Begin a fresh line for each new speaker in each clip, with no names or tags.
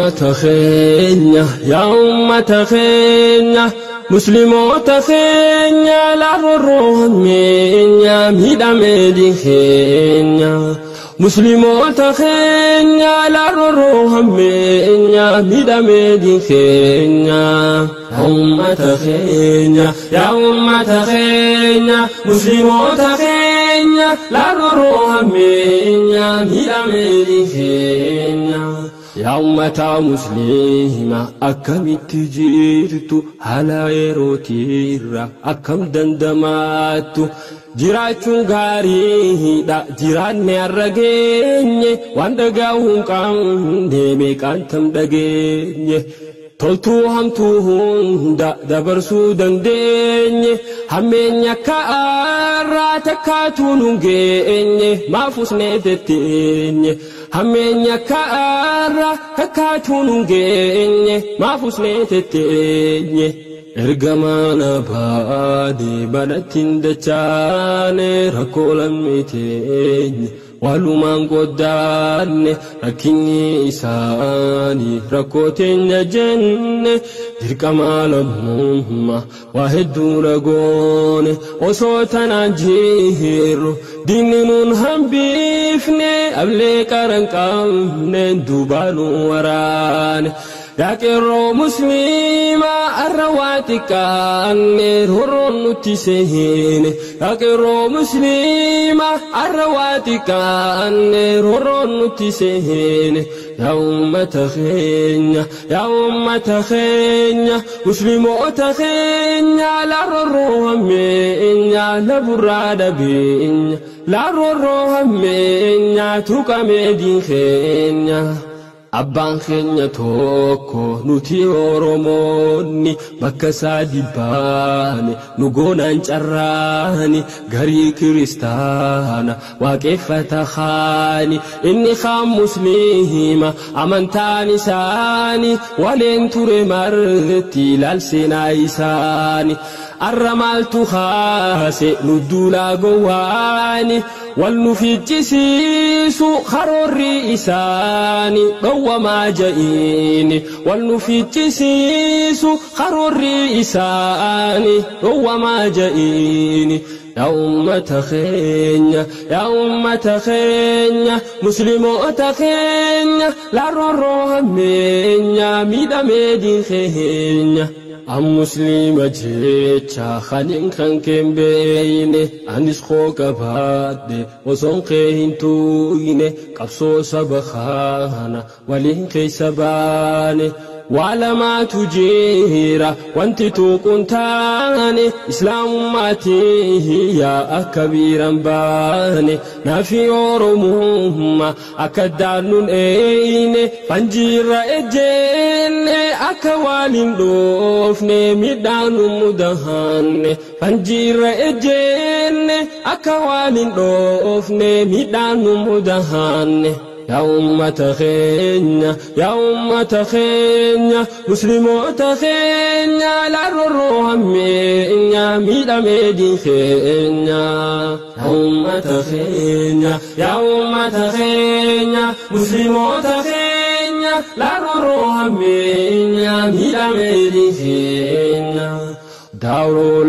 Ummata keenya, yaa ummata keenya, musliimoota keenya, laarroo hammeenya miidhamee keenya. Musliimoota keenya, laarroo hammeenya miidhamee keenya. Yaa ummata keenya, yaa ummata keenya, musliimoota keenya, laarroo hammeenya miidhamee keenya. Yaa ummata musliima, akkamitti jirtu? Haala yerootirra akkam dandamaattu? Jiraachuun gaariidha, jiraanne har'a geenye, waan dhagahu hin qabne meeqaan tam dhageenye. Toltuu hamtuu hunda dabarsuu dandeenye, hammeenya akka arraa takkaatuu nu geenye, maaf usnee tetteenye? Hammeenya akka arraa takkaatuu nu geenye, maaf usnee tetteenye? Erga mana baane manatti hin dachaane, rakkoo lammii teenye walumaan qoddaanne, rakkinni isaanii rakkoo teenya jenne, dirqama lammummaa waa hedduu ragoone. Osoo tanaan jirru diinni nuun hambifne, ablee qaran qabne duubaa nu waraane. Yaa qeerroo musliimaa, arra waa xiqqaanne roorroon nutti seene. Yaa qeerroo musliimaa, arra waa xiqqaanne roorroon nutti seene. Yaa ummata keenya, yaa ummata keenya, musliimoota keenya, laarroo hammeenya laburraa dhabeenya, laarroo hammeenya tuqamee diin keenya. Abbaan keenya tokko, nuti Oromoonni bakka isaa baane nu goonaan carraani, garii kiristaana waaqeffata kaani, inni kaan musliima amantaan isaani waleen ture marti ilaalseenaa isaani. Arra maaltu kaase nu duulaa gowwaani? Wal nu ficcisiisu karoorri isaani dhowwamaa ja'iini. Wal nu ficcisiisu karoorri isaani dhowwamaa ja'iini. Yaa ummata keenya, yaa ummata keenya, musliimoota keenya, laarroo hammeenya miidhamee diin keenya. An musliima jecha kanin kan keen beeyne, anis koo qabaadhe osoon kee hin tuuyne, qabsoo saba kana waliin keessa baane. Waa lamaatu jira wanti tuquun taane, islaamummaatti yaa akka biiran baane, naafi oromummaa akka daannuun eeyne, fanjiirra ejjeenne akka waliin dhoofne midhaan nu mudahanne, fanjiirra ejjeenne akka waliin dhoofne midhaan nu mudahanne. Yaa ummata keenya, yaa ummata keenya, musliimoota keenya, laarroo hammeenya miidhamee diin keenya. Yaa ummata keenya, yaa ummata keenya, musliimoota keenya, laarroo hammeenya miidhamee diin keenya. Daawroo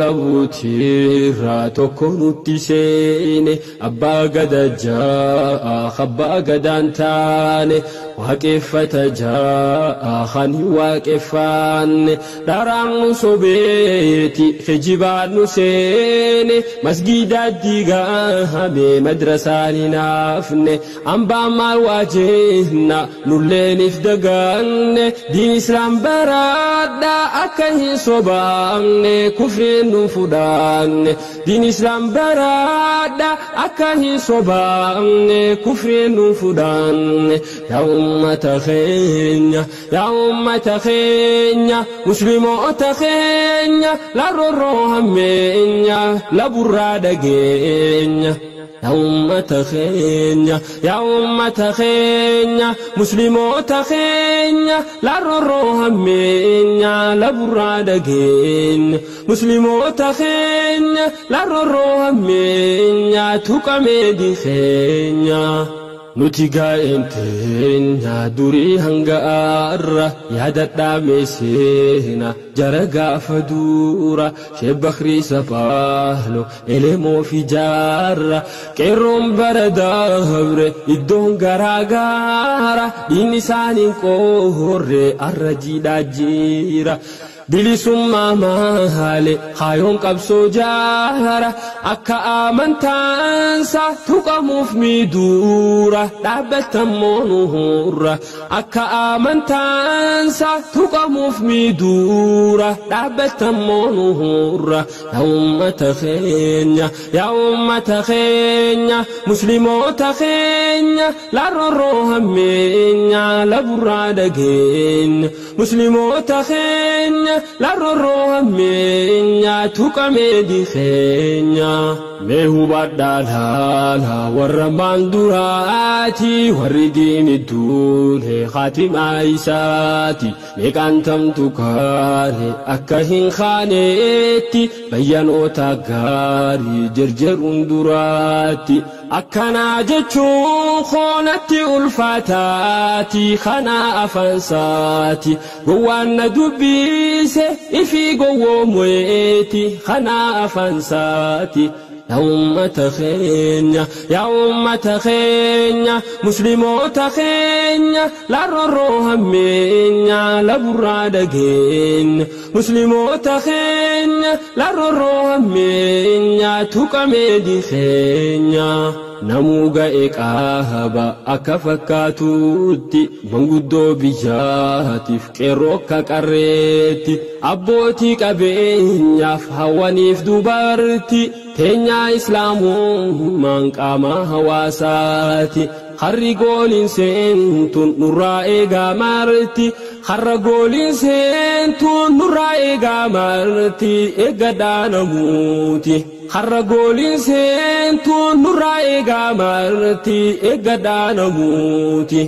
labuutirraa tokko nutti seene, abbaa gada ja'a abbaa gadaan taane, waaqeffata ja'a kan hin waaqeffanne, dharaan nu sobeeti kijibaan nu seene, masgiida diigame madrasaan hin hafne, hambaan maal waa jenna nulleeniif daganne, diin islaam baraadha akka hin sobaamne, kufriin nu fudhanne, diin islaam baraadha akka hin sobaamne, kufriin nu fudhanne. Yaa ummata keenya, yaa ummata keenya, musliimoota keenya, laarroo hammeenya laburraa dhageenya. Yaa ummata keenya, yaa ummata keenya, musliimoota keenya, laarroo hammeenya laburraa dhageenya, musliimoota keenya, laarroo hammeenya tuqamee diin keenya. Nuti gaa'een teenya durii hanga arra yaadadhaa meeseena jara gaafa duura sheebbakrii safaalo elemoo fi jaarra qeerroon bara dabre iddoon garaa gaara dhiinni isaaniin qoorre arra jiidhaa jira. Bilisummaa maale kaayoon qabsoo jaara akka amantaansa tuqamuuf miiduura dhaabbatammoo nuhurra akka amantaansa tuqamuuf miiduura dhaabbatammoo nuhurra yaa ummata keenya yaa ummata keenya musliimoota keenya larroorroo hammeenya laburraa dhageenya musliimoota keenya larroorroo hammeenya tuqamee dikeenya. Mee hubadhaa laala warra maanduraati warri diini duule khatimaa isaati meeqaan tamtu kaare akka hin kaaneetti bayyanoota gaarii jarjaruun duraatti. Akkanaa jechuun koonatti ulfaataati kanaa afaansaati gowwaan na dubbise ifii gowwoomeeti kanaa afaansaati. Yaa ummata keenya yaa ummata keenya musliimoota keenya larroorroo hammeenya laburraa dhageenya musliimoota keenya larroorroo hammeenya tuqamee dikeenya. Namuu ga'e qaaba akka fakkaatutti manguddoo biyyaatiif qeerroo akka qarreetti abbootii qabeenyaaf hawwaniif dubarti teenyaa islaamummaan qaama hawaasaati. Harri gooliin seentuun nurraa eegaa marti harra gooliin seentuun nurraa eegaa marti eeggadhaa namuuti. Harra gooliin seentuun nurraa eegaa marti eeggadhaa namuuti.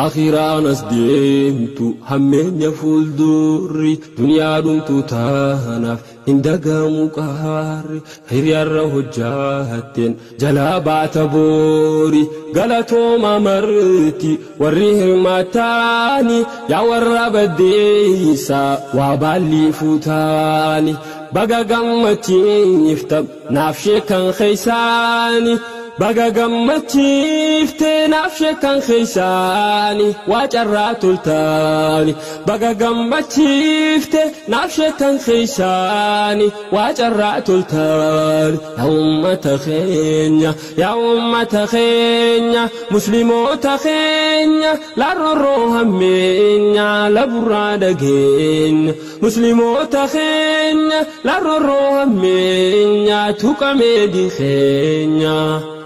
Akhiraan as deemtu hammeenya fuuldurri duniyaa dhumtu taanaaf hin dagamu qaarri hiriyaarra hojjaatteen jalaa baata boori galatooma marti warri hirmaataani yaa warra baddeessa waa baallii fuutaani baga gammachiifta naaf sheekan keeysaani. Baga gammachiiftee naaf sheekan keeysaani waa carraa toltaani. Baga gammachiiftee naaf sheekan keeysaani waa carraa toltaani. Yaa ummata keenya yaa ummata keenya musliimoota keenya larroorroo hammeenya laburraa dhageenya musliimoota keenya larroorroo hammeenya tuqamee dikeenya.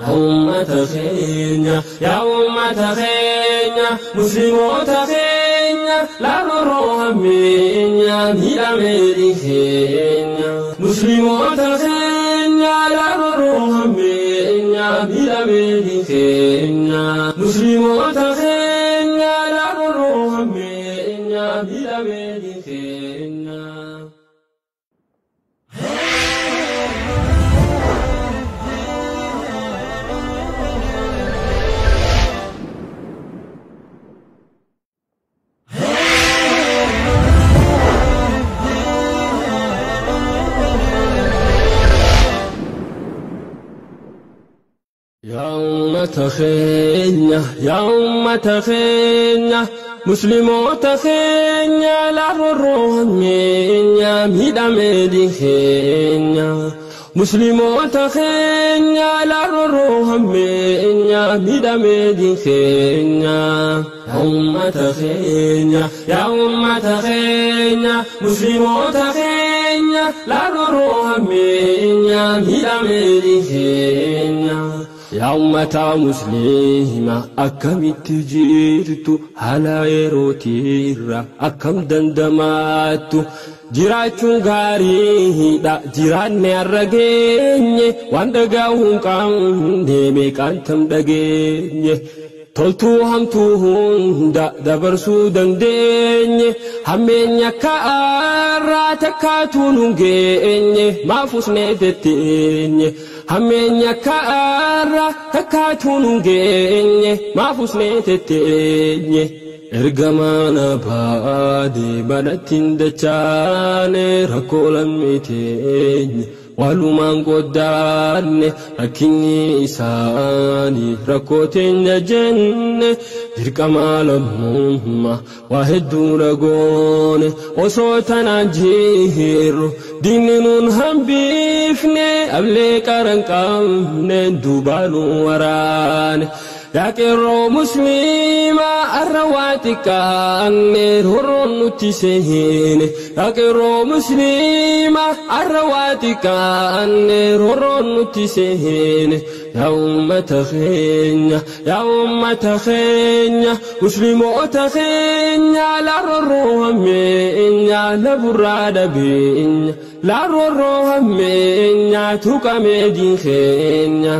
Yaa ummata keenya yaa ummata keenya musliimoota keenya larroorroo hammeenya miidhamee dikeenya musliimoota keenya larroorroo hammeenya miidhamee dikeenya musliimoota keenya larroorroo hammeenya miidhamee dikeenya. Yaa ummata keenya yaa ummata keenya musliimoota keenya larroorroo hammeenya miidhamee dikeenya musliimoota keenya larroorroo hammeenya miidhamee dikeenya. Yaa ummata keenya yaa ummata keenya musliimoota keenya larroorroo hammeenya miidhamee dikeenya. Yaa ummata musliima akkamitti jirtu haala yerootiirra akkam dandamaattu jiraachuun gaariidha jiraanne har'a geenye waan dhaga'uu hin qabne meeqaan tam dhageenye. Toltuu hamtuu hunda dabarsuu dandeenye hammeenya ka'aarraa takkaatu nu geenye maafusnee tetteenye. Hammeenya kaarra takkaatuun hin geenye maafusnee tetteenye. Erga mana baadee manatti hin dachaane rakkoo lammii teenye. Walumaan qoddaanne rakkinni isaanii rakkoo teenya jenne dirqama lammummaa waa hedduu dhagoone osoo tanaan jirru diinni nuun hambifne ablee qaran qabne duubaa nu waraane. Yaa qeerroo musliimaa arra waa xiqqaanne roorroon nutti seene. Yaa qeerroo musliimaa arra waa xiqqaanne roorroon nutti seene. Yaa uummata keenya, yaa uummata keenya, musliimoota keenya, laroorroo hammeenya, laburraa dhabeenya, laroorroo hammeenya, tuqamee diin keenya.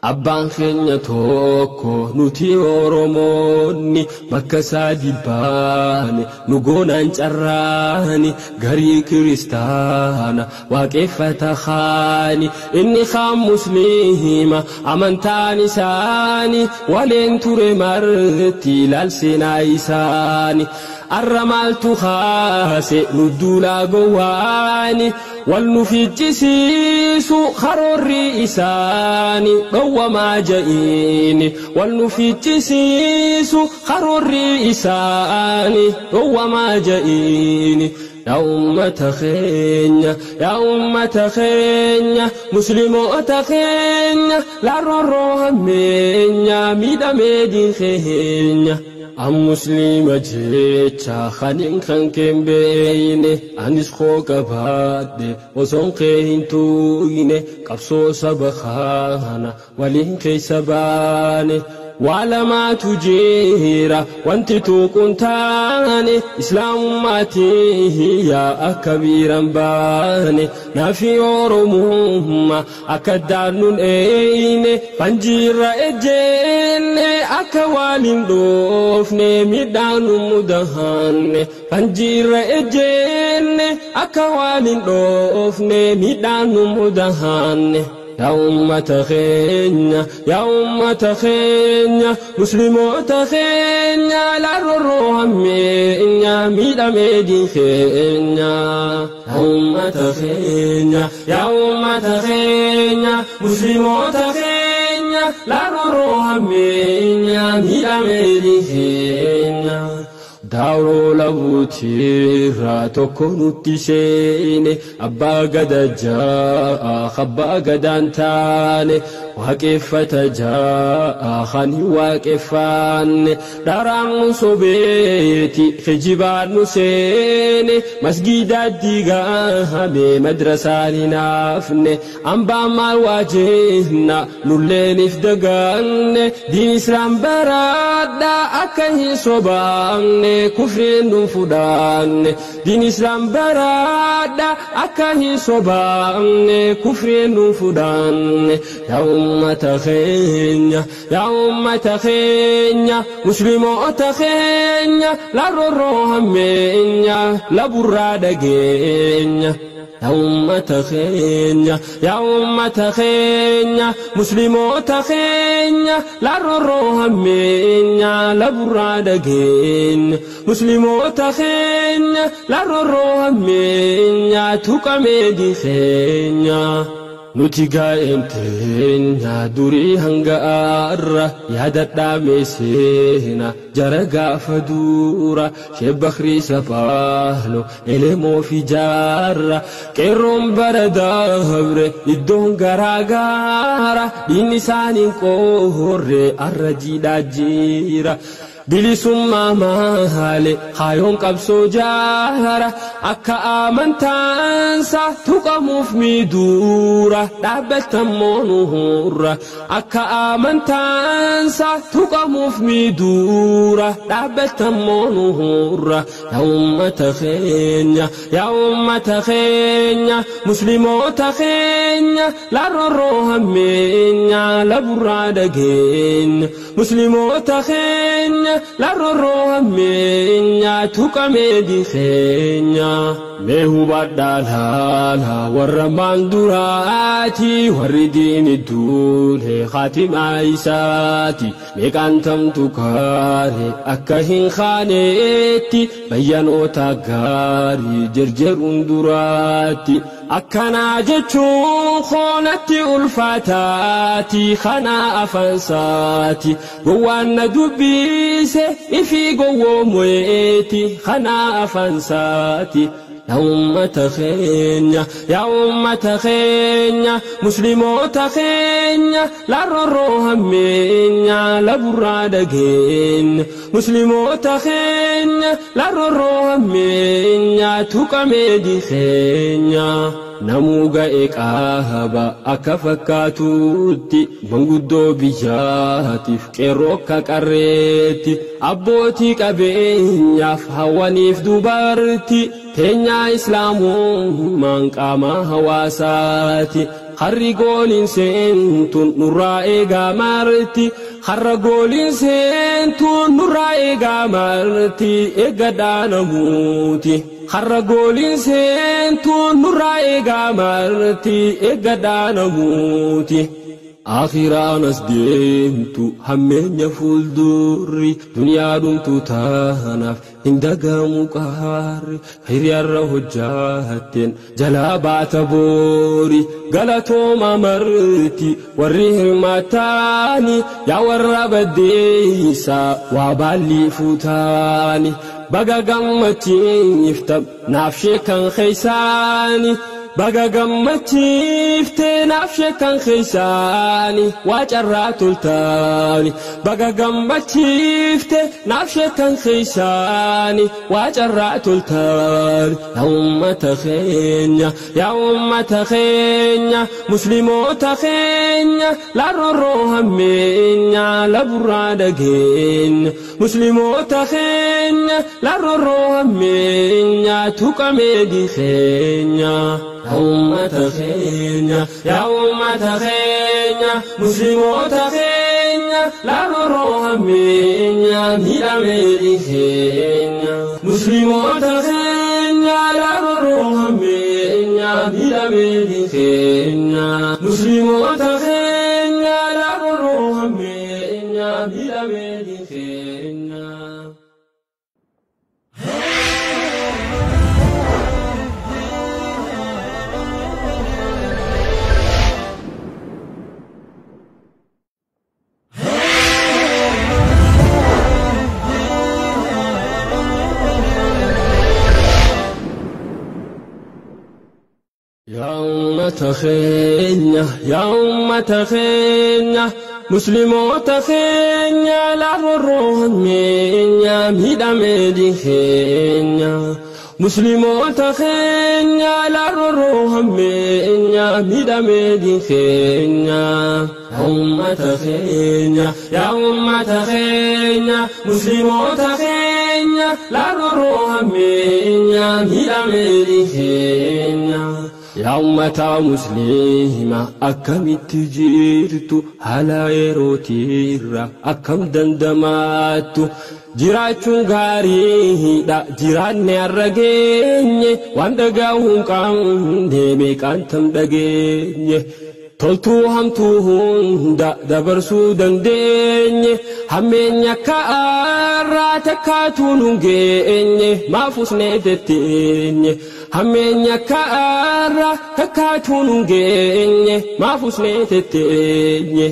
Abbaan keenya tokko nuti Oromoonni bakka sadii baane nu goonaan carraani garii kiristaana waaqeffata kaani inni kaan musliima amantaan isaani waleen ture marti ilaalseenaa isaani. Arra maaltu kaase nu duulaa gowwaani wal nu ficcisiisu karoorri isaani dhowwamaa ja'iini wal nu ficcisiisu karoorri isaani dhowwamaa ja'iini. Yaa uummata keenya, yaa uummata keenya, musliimoota keenya, laroorroo hammeenya, miidhamee diin keenya. An musliima jecha kanin kan keen beeyne anis koo qabaadhe osoon kee hin tuuyne qabsoo saba kana waliin keessa baane. Waa lamaatu jira wanti tuquun taane islaamummaatti yaa akka biiraan baane naafi oromummaa akka daannuun eeyne fanjiirra ejjeenne akka waliin dhoofne midhaan nu mudahanne fanjiirra ejjeenne akka waliin dhoofne midhaan nu mudahanne. Yaa uummata keenya, yaa uummata keenya, musliimoota keenya, laroorroo hammeenya, miidhamee diin keenya. Yaa uummata keenya, yaa uummata keenya, musliimoota keenya, laroorroo hammeenya, miidhamee diin keenya. Daawroo labuutirraa tokko nutti seene abbaa gada ja'a abbaa gadaan taane waaqeffata ja'a kan hin waaqeffanne dharaan nu sobeeti kijibaan nu seene masgiida diigame madrasaan hin hafne hambaan maal waa jenna nulleeniif daganne diin islaam baraadha akka hin sobaamne. Kufriin nu fudhanne diin islaam baraadha akka hin sobaamne kufriin nu fudhanne. Yaa uummata keenya, yaa uummata keenya, musliimoota keenya, laroorroo hammeenya, laburraa dhageenya. Yaa uummata keenya, yaa uummata keenya, musliimoota keenya, laroorroo hammeenya, laburraa dhageenya. Musliimoota keenya, laroorroo hammeenya, tuqamee diin keenya. Nuti gaa'een teenya durii hanga arra yaadadhaa seena jara gaafa dura sheebbakrii safaano elemoo fi jaarra qeerroon bara dabre iddoon garaa gaara diinni isaaniin qoorre arra jiidhaa jira. Bilisummaa maale kaayoon qabsoo jaara akka amantaansa tuqamuuf miidhuura dhaabbatammoo nuhurra akka amantaansa tuqamuuf miidhuura dhaabbatammoo nuhurra. Yaa uummata keenya, yaa uummata keenya, musliimoota keenya, laroorroo hammeenya, laburraa dhageenya, musliimoota keenya. Larroorroo hammeenya tuqamee dikeenya. Mee hubadhaa laala warra maanduraati warri diini duule khatimaa isaati. Meeqaan tamtu kaare akka hin kaaneetti bayyanoota gaarii jarjaruun duraatti. Akkanaa jechuun koonatti ulfaataati kana afansaati. Gowwaan na dubbise ifii gowwoomeeti kana afansaati. Yaa uummata keenya, yaa uummata keenya, musliimoota keenya, larroorroo hammeenya, laburraa dhageenya. Musliimoota keenya, larroorroo hammeenya, tuqamee dikeenya. Namuu ga'e qaaba akka fakkaatutti manguddoo biyyaatiif qeerroo akka qarreetti abbootii qabeenyaaf hawwaniif dubarti teenyaa islaamummaan qaama hawaasaati. Harri gooliin seentuun nurraa eegaa marti. Harra gooliin seentuun nurraa eegaa marti eeggadhaa namuuti. Harra gooliin seentuun nurraa eegaa marti eeggadhaa namuuti. Akhiraan as deemtu hammeenya fuuldurri duniyaa dhumtu taanaaf hin dagamu qaarri hiriyaarra hojjaatteen jalaa baata boori galatooma marti warri hirmaataani yaa warra baddeessa waa baallii fuutaani baga gammachiifta naaf sheekan keessaani. Baga gammachiiftee naaf sheekan keessaani waa carraa toltaani. Baga gammachiiftee naaf sheekan keessaani waa carraa toltaani. Yaa uummata keenya, yaa uummata keenya, musliimoota keenya, larroorroo hammeenya, laburraa dhageenya. Musliimoota keenya, larroorroo hammeenya, tuqamee dikeenya. Yaa uummata keenya, yaa uummata keenya, musliimoota keenya, larroorroo hammeenya, miidhamee dikeenya. Musliimoota keenya, larroorroo hammeenya, miidhamee dikeenya. Musliimoota keenya, larroorroo hammeenya, miidhamee dikeenya. Yaa uummata keenya, yaa uummata keenya, musliimoota keenya, larroorroo hammeenya, miidhamee dikeenya. Musliimoota keenya, larroorroo hammeenya, miidhamee dikeenya. Yaa uummata keenya, yaa uummata keenya, musliimoota keenya, larroorroo hammeenya, miidhamee dikeenya. Yaa uummata musliima akkamitti jirtu haala yerootiirra akkam dandamaattu jiraachuun gaariidha jiraanne har'a geenye waan dhaga'uu hin qabne meeqaan tam dhageenye. Toltuu hamtuu hunda dabarsuu dandeenye hammeenya akka arraa takkaatuu nu geenye maafusnee tetteenye. Hammeenya akka arraa takkaatuu nu geenye maafusnee tetteenye.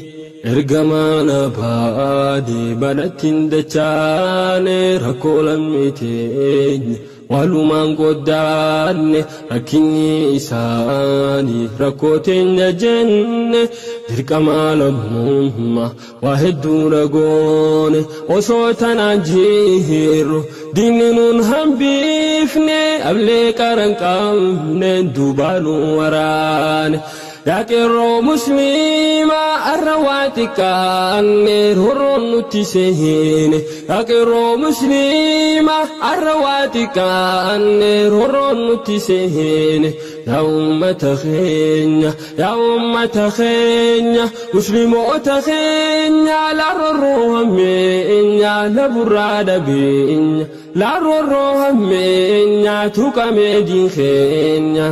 Erga mana baadee manatti hin dachaane rakkoo lammii teenye. Walumaan qoddaanne rakkinni isaanii rakkoo teenya jenne dirqama lammummaa waa hedduu dhagoone osoo tanaan jirru diinni nuun hambifne ablee qaran qabne duubaa nu waraane. Yaa qeerroo musliimaa arra waa xiqqaanne roorroon nutti seene. Yaa qeerroo musliimaa arra waa xiqqaanne roorroon nutti seene. Yaa uummata keenya, yaa uummata keenya, musliimoota keenya, laroorroo hammeenya, laburraa dhabeenya, laroorroo hammeenya, tuqamee diin keenya.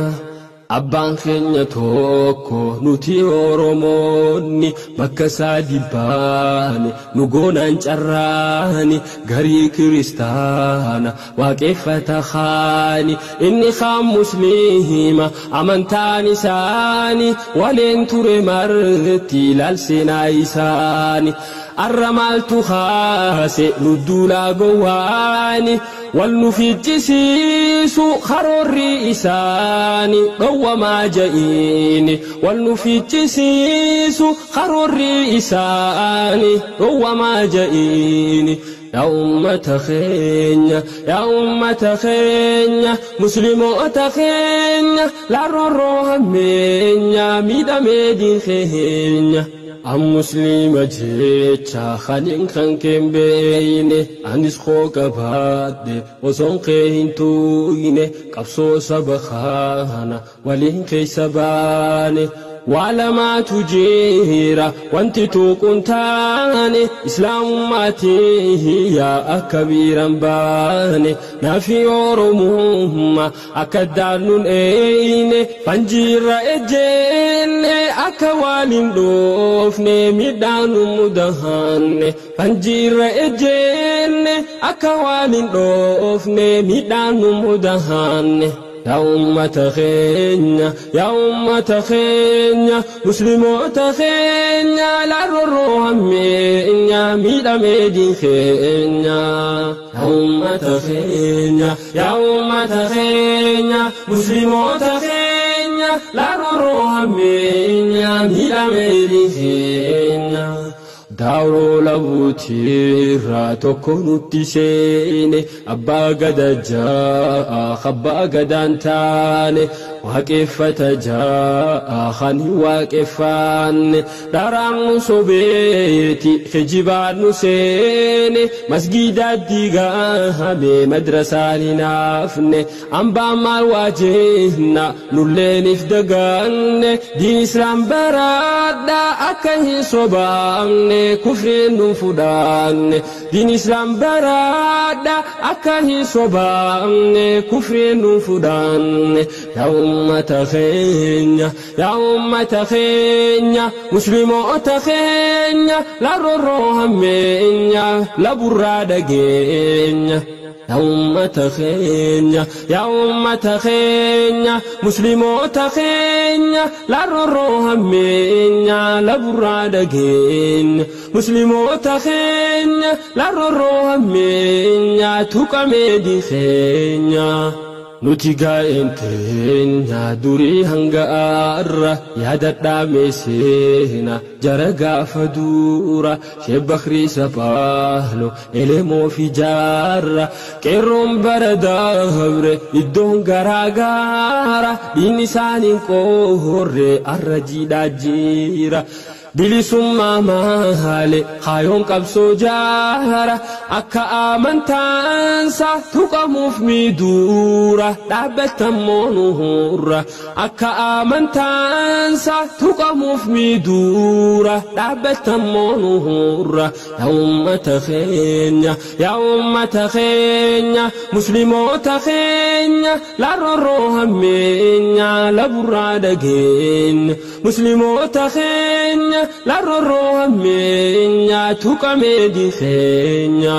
Abbaan keenya tokko nuti Oromoonni bakka sadii baane nu goonaan carraani garii kiristaana waaqeffata kaani inni kaan musliima amantaan isaani waleen ture marti ilaalseenaa isaani. Arra maaltu kaase nu duulaa gowwaani wal nu fichisiisu karoorri isaani dhowwamaa ja'iini wal nu fichisiisu karoorri isaani dhowwamaa ja'iini. Yaa uummata keenya, yaa uummata keenya, musliimoota keenya, laroorroo hammeenya, miidhamee diin keenya. An musliima jecha kanin kan keen beeyne anis koo qabaadhe osoon kee hin tuuyne qabsoo saba kana waliin keessa baane. Waa lamaatu jira wanti tuquun taane islaamummaati yaa akka biiraan baane naafi oromummaa akka daannuun eeyne fanjiirra ejjeenne akka waliin dhoofne midhaan nu mudahanne fanjiirra ejjeenne akka waliin dhoofne midhaan nu mudahanne. Yaa uummata keenya, yaa uummata keenya, musliimoota keenya, laroorroo hammeenya, miidhamee diin keenya. Yaa uummata keenya, yaa uummata keenya, musliimoota keenya, laroorroo hammeenya, miidhamee diin keenya. Daawroo labuutirraa tokko nutti seene abbaa gada ja'a abbaa gadaan taane waaqeffata ja'a kan hin waaqeffanne dharaan nu sobeeti kijibaan nu seene masgiida diigame madrasaan hin hafne hambaan maal waa jenna nulleeniif daganne diin islaam baraadha akka hin sobaamne kufriin nu fudhanne diin islaam baraadha akka hin sobaamne kufriin nu fudhanne. Yaa uummata keenya, yaa uummata keenya, musliimoota keenya, laroorroo hammeenya, laburraa dhageenya. Yaa uummata keenya, yaa uummata keenya, musliimoota keenya, laroorroo hammeenya, laburraa dhageenya. Musliimoota keenya, laroorroo hammeenya, tuqamee diin keenya. Nuti gaa'een teenya durii hanga arra yaadadhaa seena jara gaafa dura sheebbakrii saphaalo elemoo fi jaarra qeerroon bara dabre iddoon garaa gaara dhiinni isaaniin qoorre arra jiidhaa jira. Bilisummaa maale kaayoon qabsoo jaara akka amantaansa tuqamuuf miidhuura dhaabbatammoo nuhurra akka amantaansa tuqamuuf miidhuura dhaabbatammoo nuhurra. Yaa uummata keenya, yaa uummata keenya, musliimoota keenya, laroorroo hammeenya, laburraa dhageenya musliimoota keenya, laroorroo hammeenya, tuqamee diin keenya.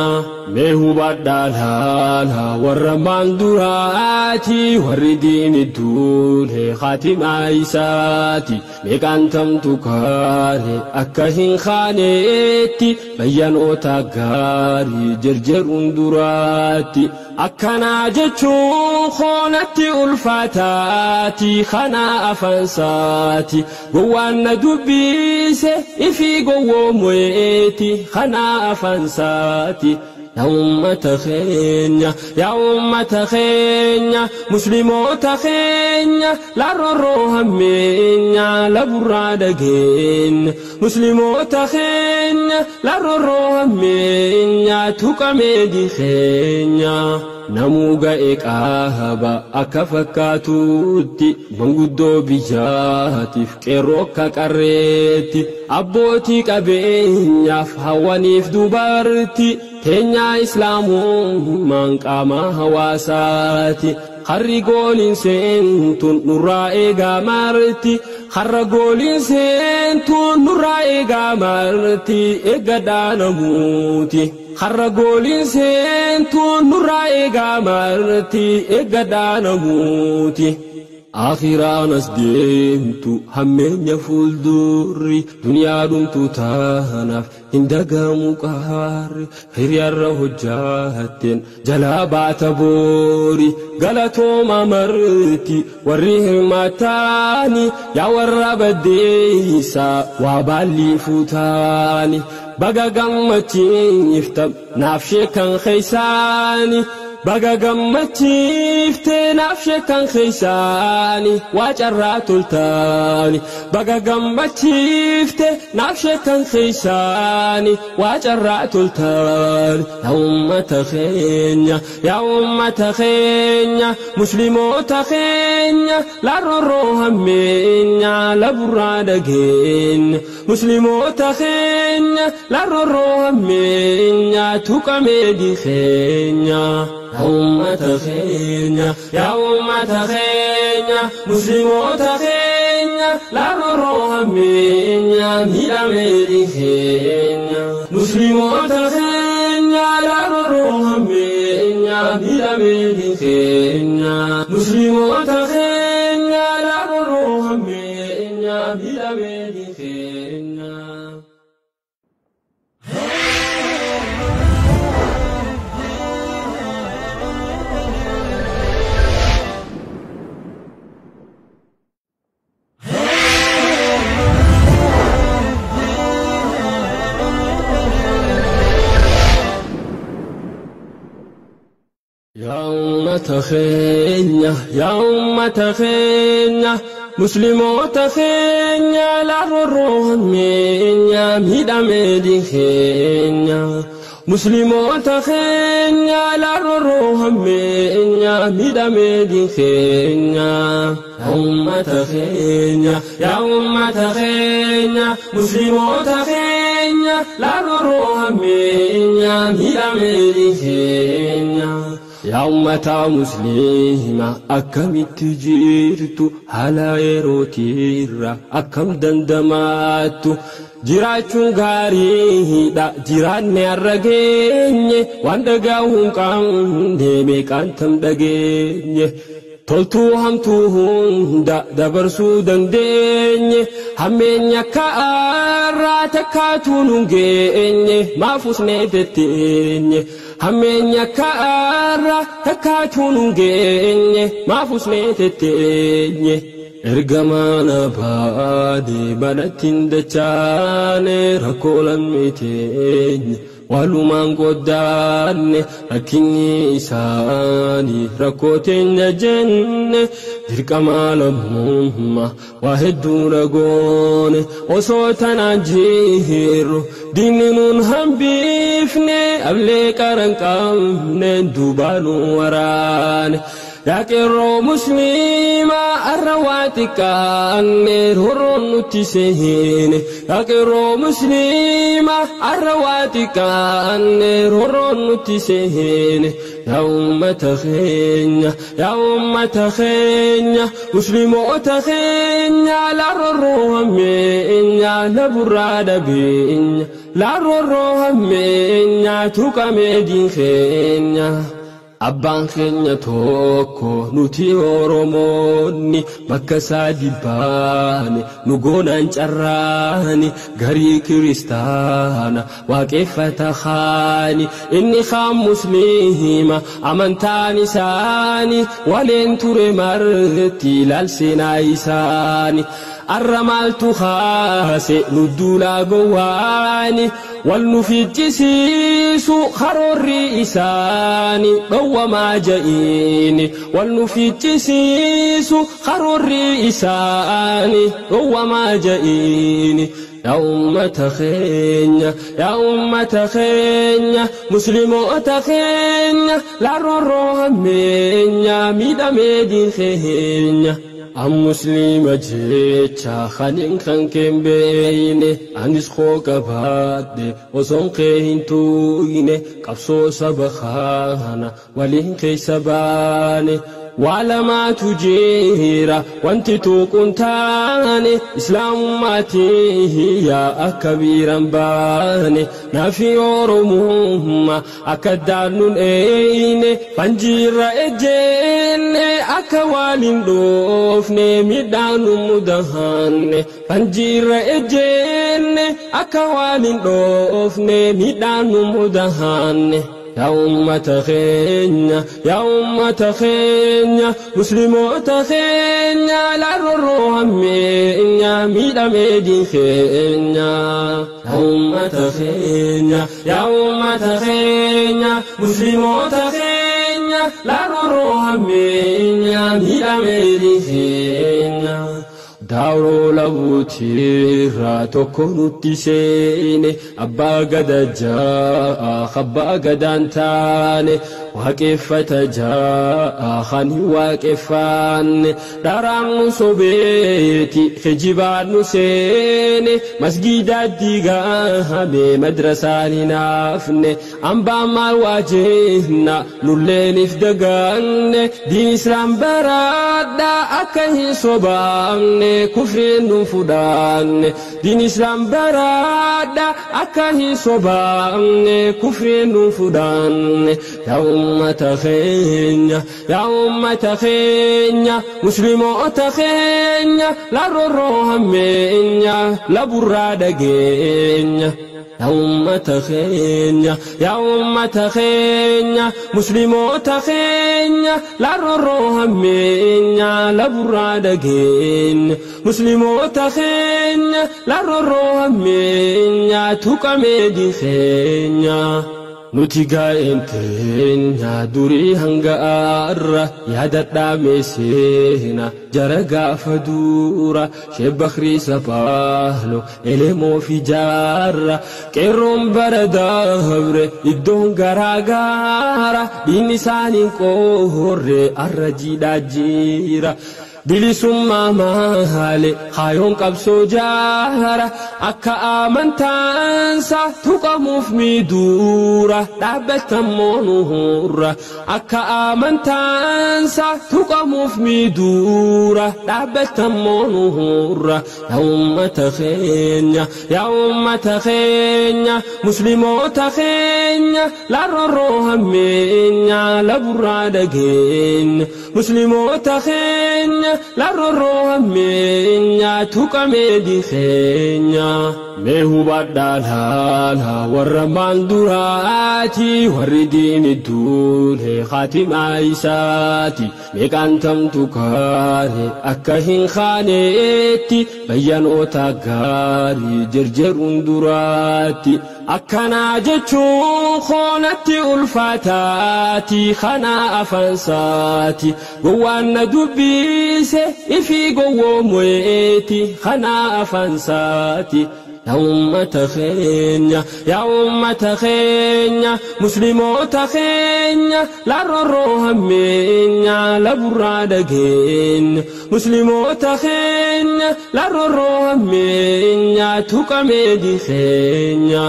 Mee hubadhaa laala warra maan duraati warri diini duule khatimaa isaati meeqaan tamtu kaare akka hin kaaneetti bayyanoota gaarii jarjaruun duraatti. Akkanaa jechuun koonatti ulfaataati kanaa afaansaati gowwaan na dubbise ifii gowwoomeeti kanaa afaansaati. Yaa ummata keenya, yaa ummata keenya, musliimoota keenya, laarroorroo hammeenya, laburraa dhageenya. Musliimoota keenya, laarroorroo hammeenya, tuqamee dikeenya. Namuu ga'e qaaba akka fakkaatutti manguddoo biyyaatiif qeerroo akka qarreetti abbootii qabeenyaaf hawwaniif dubarti teenyaa islaamummaan qaama hawaasaati. Harri gooliin seentuun nurraa eegaa marti. Harra gooliin seentuun nurraa eegaa marti eeggadhaa namuuti. Harra gooliin seentuun nurraa eegaa marti eeggadhaa namuuti. Akhiraan as deemtu hammeenya fuuldurri duniyaa dhumtu taanaaf hin dagamu qaarri hiriyaarra hojjaatteen jalaa baata boori galatooma marti warri hirmaataani yaa warra baddeeysaa waa baallii fuutaani baga gammachiifta naaf sheekan keeysaani. Baga gammachiiftee naaf sheekan keeysaani waa carraa toltaani. Baga gammachiiftee naaf sheekan keeysaani waa carraa toltaani. Yaa ummata keenya, yaa ummata keenya, musliimoota keenya, laarroorroo hammeenya, laburraa dhageenya. Musliimoota keenya, laarroorroo hammeenya, tuqamee dikeenya. Yaa ummata keenya, yaa ummata keenya, musliimoota keenya, laarroorroo hammeenya, miidhamee dikeenya. Musliimoota keenya, laarroorroo hammeenya, miidhamee dikeenya. Musliimoota keenya, laarroorroo hammeenya, miidhamee dikeenya. Yaa ummata keenya, yaa ummata keenya, musliimoota keenya, laarroorroo hammeenya, miidhamee dikeenya. Musliimoota keenya, laarroorroo hammeenya, miidhamee dikeenya. Yaa ummata keenya, yaa ummata keenya, musliimoota keenya, laarroorroo hammeenya, miidhamee dikeenya. Yaa ummata musliima akkamitti jirtu haala yerootirra akkam dandamaattu jiraachuun gaariidha jiraanne har'a geenye waan dhagahu hin qabne meeqaan tam dhageenye. Toltuu hamtuu hunda dabarsuu dandeenye hammeenya ka'aarraa takkaatuu nun geenye maafusnee tetteenye. Hammeenya ka'aarraa takkaatuu nun geenye maafusnee tetteenye. Erga mana baane manatti hin dachaane rakkoo lammii teenye. Walumaan qoddaanne rakkinni isaanii rakkoo teenya jenne dirqama lammummaa waa hedduu dhagoone osoo tanaan jirru diinni nuun hambifne ablee qaran qabne duubaa nu waraane. Yaa qeerroo musliimaa arra waa xiqqaanne roorroon nutti seene. Yaa qeerroo musliimaa arra waa xiqqaanne roorroon nutti seene. Yaa ummata keenya, yaa ummata keenya, musliimoota keenya, laarroorroo hammeenya, laburraa dhabeenya, laarroorroo hammeenya, tuqamee diin keenya. Abbaan keenya tokko nuti Oromoonni bakka isaa dibbaane nu goonaan carraani garii kiristaana waaqeffata haani inni kaan musliima amantaan isaani waleen ture marti ilaalseenaa isaani. Arra maaltu kaase nu duulaa gowwaani wal nu fichisiisu karoorri isaani dhowwamaa ja'iini wal nu fichisiisu karoorri isaani dhowwamaa ja'iini. Yaa ummata keenya, yaa ummata keenya, musliimoota keenya, laarroorroo hammeenya, miidhamee diin keenya. An muslima jecha kanin kan keen beeyne, anis koo qabaadhe osoon kee hin tuuyne, qabsoo saba kana waliin keessa baane. Waa lamaatu jira wanti tuquun taane, islaamummaatti yaa akka biiraan baane, naafi oromummaa akka daannuun eeyne, fanjiirra ejjeenne akka waliin dhoofne midhaan nu mudahanne, fanjiirra ejjeenne akka waliin dhoofne midhaan nu mudahanne. Yaa ummata keenya, yaa ummata keenya, musliimoota keenya, laarroorroo hammeenya, miidhamee diin keenya. Yaa ummata keenya, yaa ummata keenya, musliimoota keenya, laarroorroo hammeenya, miidhamee diin keenya. Daawroo labuutirraa tokko nutti seene, abbaa gada ja'a abbaa gadaan taane, waaqeffata ja'a kan hin waaqeffanne, dharaan nu sobeeti kijibaan nu seene, masgiida diigame madrasaan hin hafne, hambaan maal waa jenna nulleeniif daganne, diin islaam baraadha akka hin sobaamne, kufriin nu fudhanne, diin islaam baraadha akka hin sobaamne, kufriin nu fudhanne. Yaa ummata keenya, yaa ummata keenya, musliimoota keenya, laarroorroo hammeenya, laburraa dhageenya. Yaa ummata keenya, yaa ummata keenya, musliimoota keenya, laarroorroo hammeenya, laburraa dhageenya, musliimoota keenya, laarroorroo hammeenya, tuqamee diin keenya. Nuti gaa'een teenya durii hanga har'a yaadadhaa seena jara gaafa dura sheebbakrii sapaalo elemoo fi jaarra qeerroon bara dabre iddoon garaa gaara dhiinni isaaniin qoorre arra jiidhaa jira. Bilisummaa maale kaayoon qabsoo jaara akka amantaansa tuqamuuf miidhuura dhaabbatammoo nuhurra akka amantaansa tuqamuuf miidhuura dhaabbatammoo nuhurra. Yaa ummata keenya, yaa ummata keenya, musliimoota keenya, laarroorroo hammeenya, laburraa dhageenya, musliimoota keenya, laarroorroo hammeenya, tuqamee diin keenya. Mee hubadhaa laala warra maan duraati warri diini duule khatimaa isaati meeqaan tamtu kaane akka hin kaaneetti bayyanoota gaarii jarjaruun duraatti. Akkanaa jechuun koonatti ulfaataati kanaa afaansaati gowwaan na dubbise ifii gowwoomeeti kanaa afaansaati. Yaa ummata keenya, yaa ummata keenya, musliimoota keenya, laarroorroo hammeenya, laburraa dhageenya, musliimoota keenya, laarroorroo hammeenya, tuqamee diin keenya.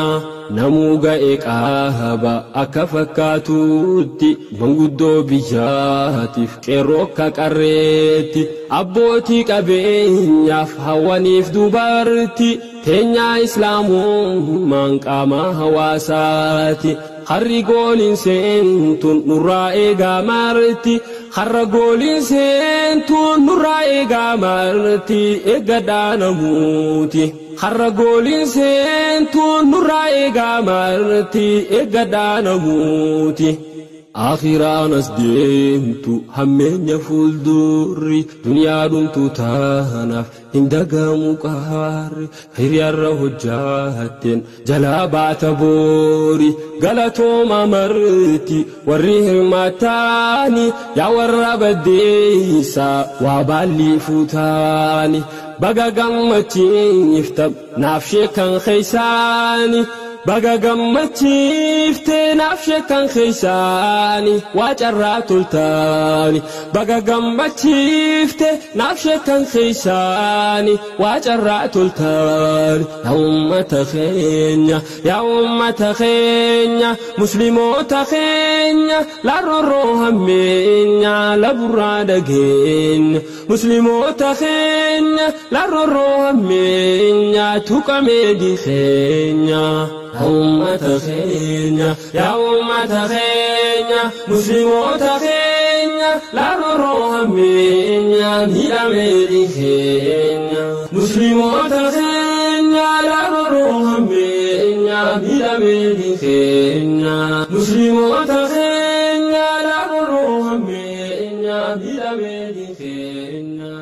Namuu ga'e qaaba akka fakkaatutti manguddoo biyyaatiif qeerroo akka qarreetti abbootii qabeenyaaf hawwaniif dubarti teenyaa islaamummaan qaama hawaasaati. Harri gooliin seentuun nurraa eegaa marti, harra gooliin seentuun nurraa eegaa marti, eeggadhaa namuuti. Harra gooliin seentuun nurraa eegaa marti, eeggadhaa namuuti. Akhiraan as deemtu hammeenya fuuldurri duniyaa dhumtu taanaaf hin dagamu qaarri hiriyaarra hojjaatteen jalaa baata boori galatooma marti warri hirmaataani yaa warra baddeessa waa baallii fuutaani baga gammachiifta naaf sheekan keeysaani baga gammachiifte naaf sheekan keeysaani waa carraa toltaani baga gammachiifte naaf sheekan keeysaani waa carraa toltaani yaa ummata keenya yaa ummata keenya musliimoota keenya laarroorroo hammeenya laburraa dhageenya musliimoota keenya laarroorroo hammeenya tuqamee dikeenya. Ummata keenya yaa ummata keenya musliimoota keenya laarroorroo hammeenya miidhamee keenya musliimoota keenya laarroorroo hammeenya miidhamee keenya musliimoota keenya laarroorroo hammeenya miidhamee keenya.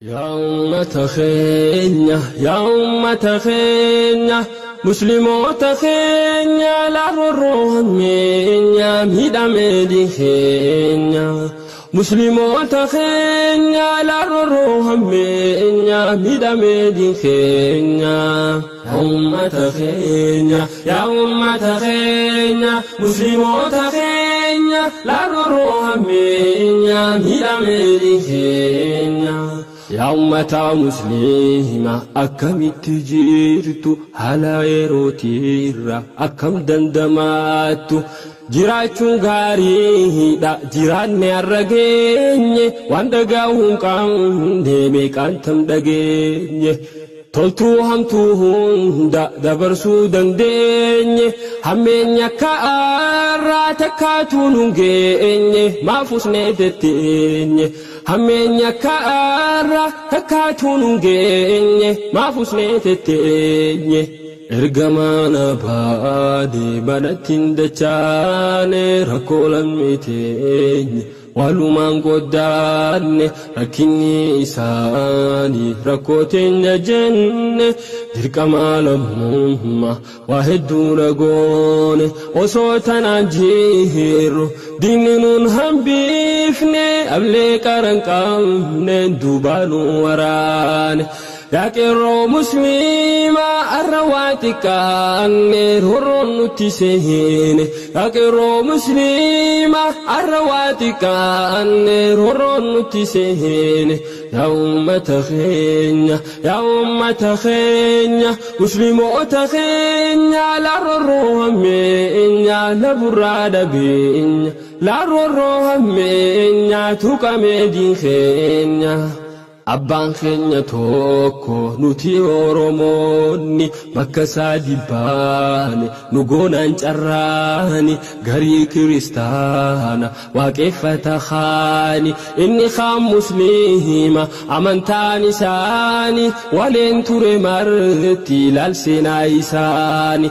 Yaa ummata keenya yaa ummata keenya musliimoota keenya laarroorroo hammeenya miidhamee keenya musliimoota keenya laarroorroo hammeenya miidhamee keenya yaa ummata keenya yaa ummata keenya musliimoota keenya laarroorroo hammeenya miidhamee keenya. Yaa ummata musliima akkamitti jirtu haala yerootiirra akkam dandamaattu jiraachuun gaariidha jiraanne har'a geenye waan dhagahu hin qabne meeqaan tam dhageenye toltuu hamtuu hunda dabarsuu dandeenye hammeenya ka'aarraa takkaatuu nun geenye maafusnee tetteenye hammeenya ka'aarraa takkaatuu nun geenye maafusnee tetteenye. Erga mana baane manatti hin dachaane rakkoo lammii teenye walumaan goddaanne rakkinni isaanii rakkoo teenya jenne dirqama lammummaa waa hedduu dhagoone osoo tanaan jirru diinni nuun hambifne ablee qaran qabne duubaa nu waraane. Yaa qeerroo musliimaa arra waa xiqqaanne roorroon nutti seene yaa qeerroo musliimaa arra waa xiqqaanne roorroon nutti seene yaa ummata keenya yaa ummata keenya musliimoota keenya laarroorroo hammeenya laburraa dhabeenya laarroorroo hammeenya tuqamee diin keenya. Abbaan keenya tokko nuti Oromoonni bakka sadii baane nu goonaan carraani garii kiristaana waaqeffata haani inni kaan musliima amantaan isaani waleen ture marti ilaalseenaa isaani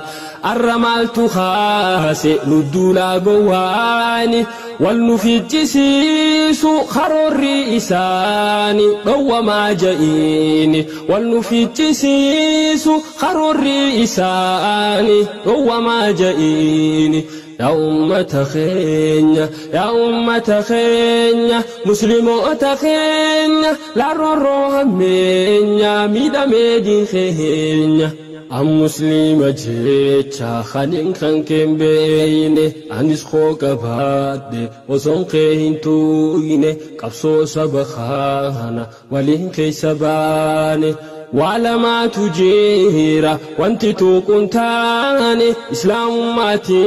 arra maaltu kaase nu duulaa gowwaani wal nu ficcisiisu karoorri isaani dhowwamaa ja'iini wal nu ficcisiisu karoorri isaani dhowwamaa ja'iini. Yaa ummata keenya yaa ummata keenya musliimoota keenya laarroorroo hammeenya miidhamee diin keenya. An musliima jecha kanin kan keen beeyne anis koo qabaadhe osoon kee hin tuuyne qabsoo saba kana waliin keessa baane. Waa lamaatu jira wanti tuquun taane islaamummaati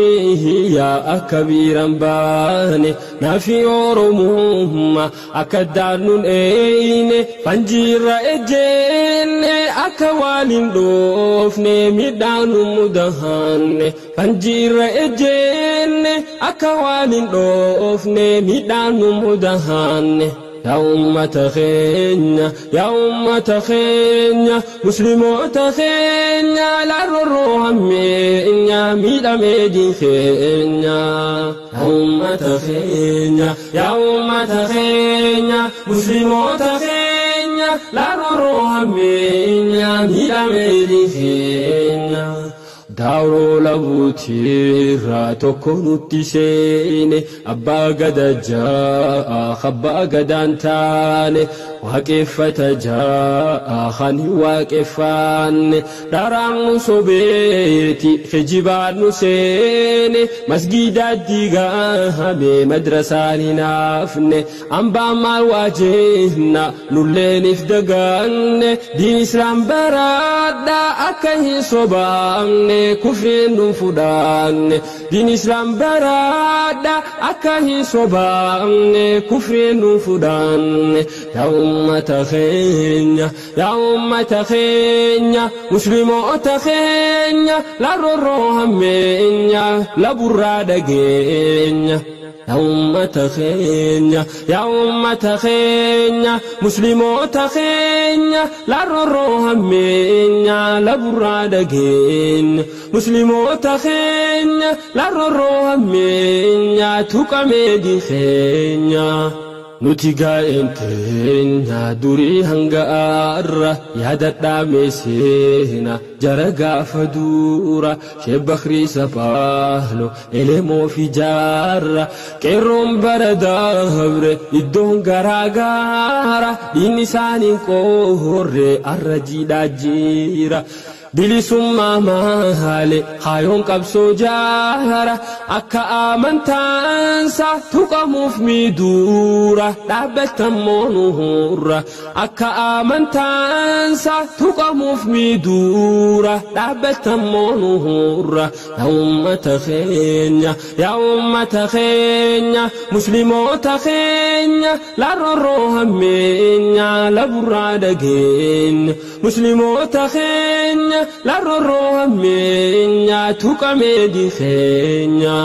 yaa akka biiran baane nafi oromummaa akka daannuun eeyne fanjiirra ejjeenne akka waliin dhoofne midhaan mudahanne fanjiirra ejjeenne akka waliin dhoofne midhaan mudahanne. Yaa ummata keenya, yaa ummata keenya, musliimoota keenya, laarroo hammeenya, miidhamee diin keenya. Yaa ummata keenya, yaa ummata keenya, musliimoota keenya, laarroo hammeenya, miidhamee diin keenya. Daawroo labuutirraa tokko nutti seene abbaa gada ja'a abbaa gadaan taane waaqeffata ja'a kan hin waaqeffanne dharaan nu sobeeti kijibaan nu seene masgiida diigame madrasaan hin hafne hambaan maal waa jenna nulleeniif daganne diin islaam baraadha akka hin sobaamne kufriin nun fudhanne diin islaam baraadha akka hin sobaamne kufriin nun fudhanne. Yaa ummata keenya, yaa ummata keenya, musliimoota keenya, laarroo hammeenya laburraa dhageenya. Yaa ummata keenya, yaa ummata keenya, musliimoota keenya, laarroo hammeenya laburraa dhageenya. Musliimoota keenya, laarroo hammeenya tuqamee diin keenya. Nuti gaa'een teenya durii hanga har'a yaadadhaa seena jara gaafa dura sheebbakrii safaano elemoo fi jaarra qeerroon bara dabre iddoon garaa gaara dhiinni isaaniin qoorre arra jiidhaa jira. Bilisummaa maale kaayoon qabsoo jaara akka amantaansa tuqamuuf miidhuura dhaabbatammoo nuhurra akka amantaansa tuqamuuf miidhuura dhaabbatammoo nuhurra. Yaa ummata keenya, yaa ummata keenya, musliimoota keenya, laarroo hammeenya laburraa dhageenya musliimoota keenya laarroo hammeenya tuqamee diin keenya.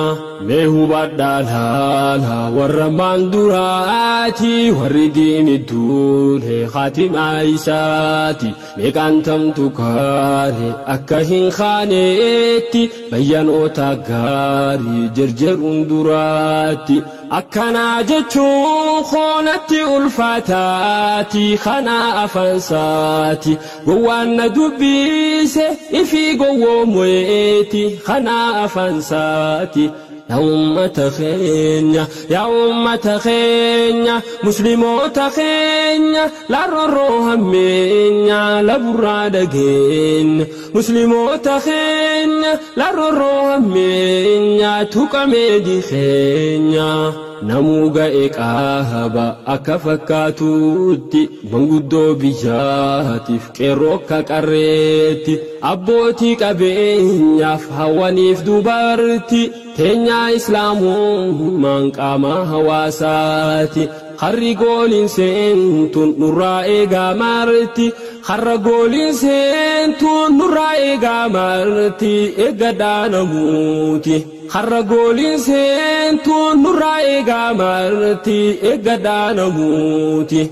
Mee hubadhaa laala warra maan duraati warri diini duule khatimaa isaati meeqaan tamtu kaare akka hin kaaneetti bayyanoota gaarii jarjaruun duraatti. Akkanaa jechuun koonatti ulfaataati kana afaansaati gowwaan na dubbise ifii gowwoomeeti kana afaansaati. Yaa ummata keenya, yaa ummata keenya, musliimoota keenya, laarroo hammeenya laburraa dhageenya musliimoota keenya laarroo hammeenya tuqamee diin keenya. Namuu ga'e qaaba akka fakkaatutti manguddoo biyyaatiif qeerroo akka qarreetti abbootii qabeenyaaf hawwaniif dubarti teenyaa islaamummaan qaama hawaasaati. Harri gooliin seentuun nurraa eegaa marti harra gooliin seentuun nurraa eegaa marti eeggadhaa namuuti. Harra gooliin seentuun nurraa eegaa marti eeggadhaa namuuti.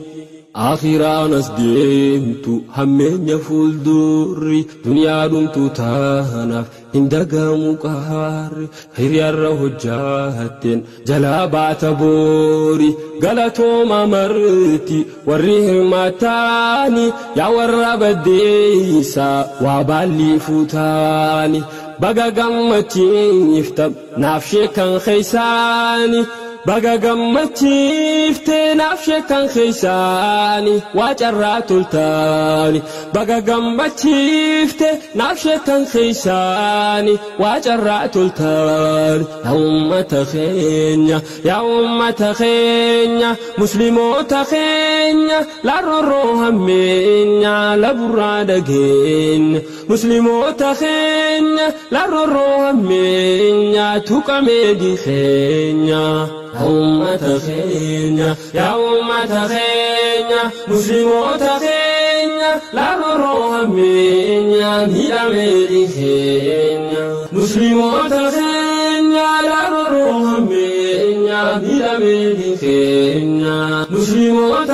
Akhiraan as deemtu hammeenya fuuldurri duniyaa dhumtu taanaaf hin dagamu qaarri hiriyaarra hojjaatteen jalaa baata boori galatooma marti warri hirmaataani yaa warra baddeeysaa waa baallii fuutaani baga gammachiifta naaf sheekan keeysaani. Baga gammachiifte naaf sheekan keessaani waa carraa toltaani. Baga gammachiifte naaf sheekan keessaani waa carraa toltaani. Yaa uummata keenya, yaa uummata keenya, musliimoota keenya, laarroorroo hammeenya laburraa dhageenya. Musliimoota keenya, laarroorroo hammeenya tuqamee dikeenya. Yaa uummata keenya, yaa uummata keenya, musliimoota keenya, laarroorroo hammeenya miidhamee dikeenya. Musliimoota keenya, laarroorroo hammeenya miidhamee dikeenya. Musliimoota